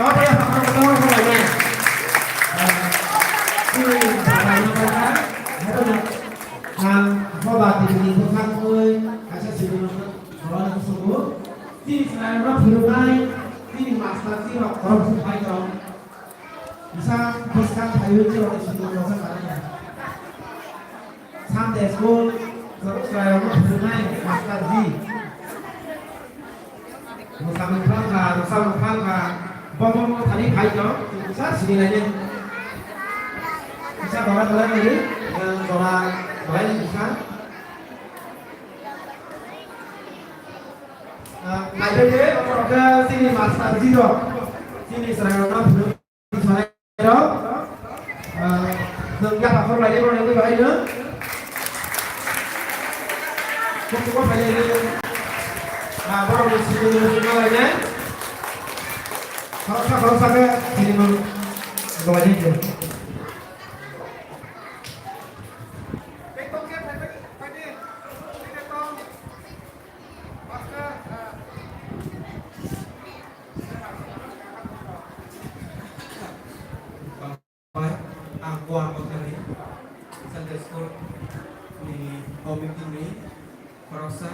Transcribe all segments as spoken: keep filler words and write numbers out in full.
Ang hoba tini ni bwkhak twi kaisa simi no khoroknwi kusugo. Tini chwrairokno phwrwngnai, tini master twi rok khoroksa phai tong. Kisa bwskang phaiwi twi rok simi no sa kanai. Sunday school chwrairokno phwrwngnai master ji. Mwsamung phalkha, mwsamung phalkha, bomo thani phai tong, kisa sini lainai. Kisa dora dora nai, dora dora nai kisa. Naibe de, omo rok sini master ji rok, sini chwrairokno phwrwng. Rok, ah, nwng yaphak khorok lainai borok nini bahai no. Kuchugo phai lainai. Ah, borok ni simi ni simi lainai. Khoroksa khoroksa khe sini no. Gawai lainai. Ang Kuar Mothani, Sunday School ni committee ni khoroksa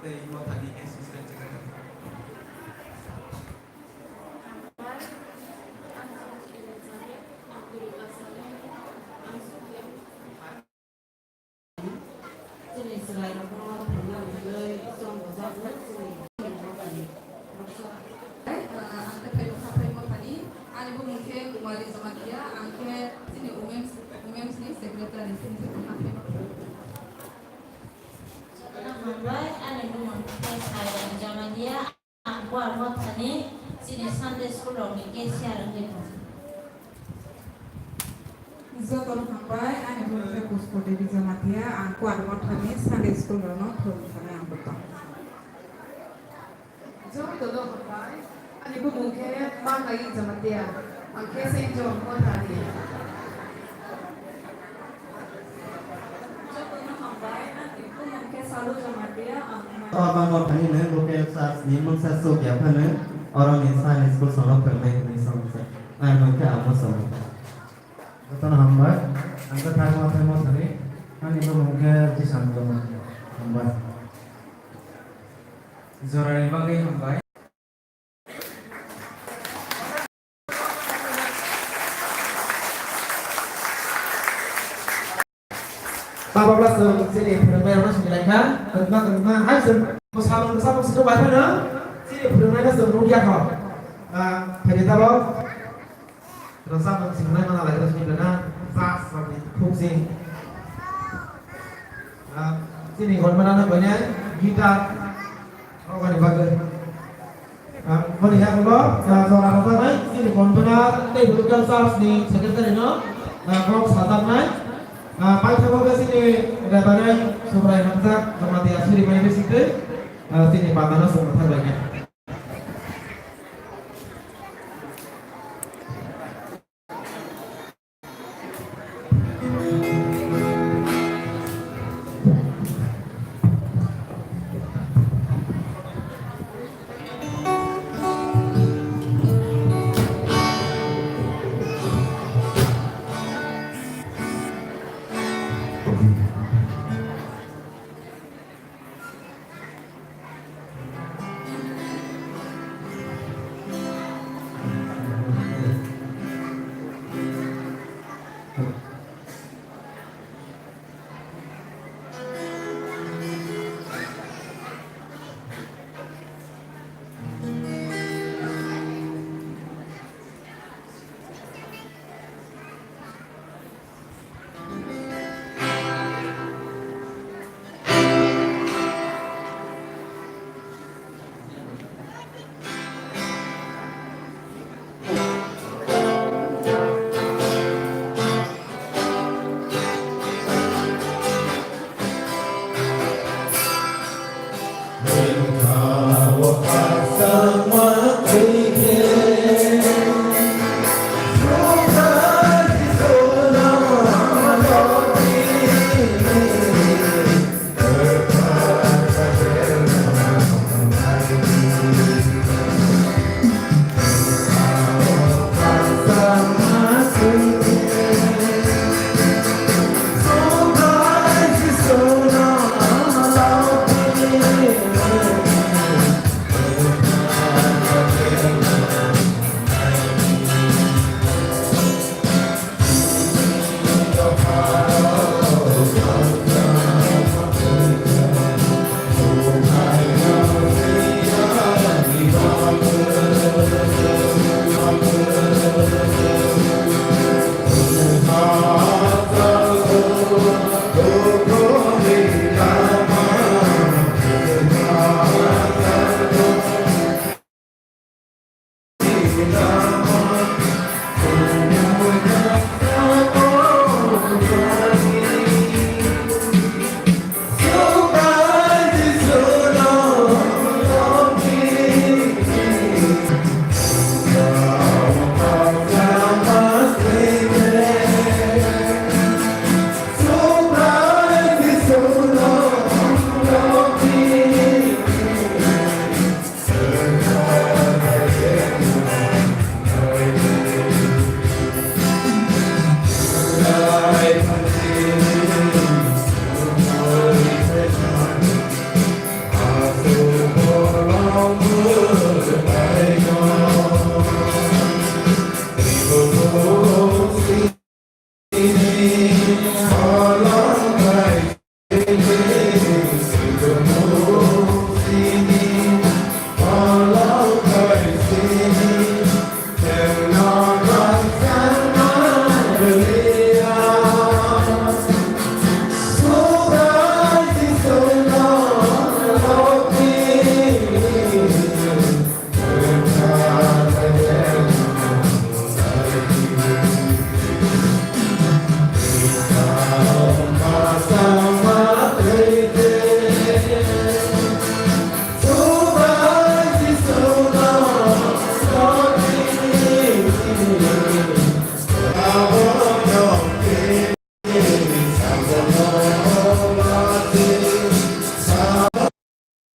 tei Mothani assistant secretary. Chini chwrairokno phwrwngna bagwi chwng bujak chini. Ang khe Phailukha Phaimothani, ani bumung khe Kumari Jamatia, ang khe chini women's, women's ni secretary, chini Phailukha Phaimothani. Jotono hambai, ani bumung khe Sairani Jamatia. Ang Kuar Mothani chini Sunday School rokni cashier wngwi tongo. Jotono hambai, ani bumung khe Pushpa Devi Jamatia, ang Kuar Mothani Sunday School rokno phwrwng thani ang bwtang. Jotono hambai, ani bumung khe Mangai Jamatia. Ang khe Saint John Mothani. Jotono hambai, ani bumung khe Salu Jamatia, ang Mangai. Abo Mothani no local church ni mungsa chukya phano, oro ni Sunday school sono phwrwngnai hwnwi song kha. Ang mungkha amo song. Jotono hambai, ang khe Thaima Thaima Mothani, ani bumung khe Jisan Jamatia. Hambai. Jorani bagwi hambai. Baba bla chwng chini phwrwngnairokno sini lai kha, kwbangma kwbangma hai chwng bwsalo bwsa bwswk bai phano chini phwrwngnaino chwng nukya kho. Ah, phaidi tabok rwchapmung swrwngnai mana lai rw sini bwna judge rokni khuk ching. Ah, chini gonmana no koinai guitar rokni bagwi. Ah, boni yagulo, ah, jora rwjaknai, chini convener tei local church ni secretary no, ah, kok sajaknai. Ah, paithago khe chini Reverend Subrai Hamjak Jamatia suri bai bisingtwi, ah, chini panda no chwng mwthar bai kha.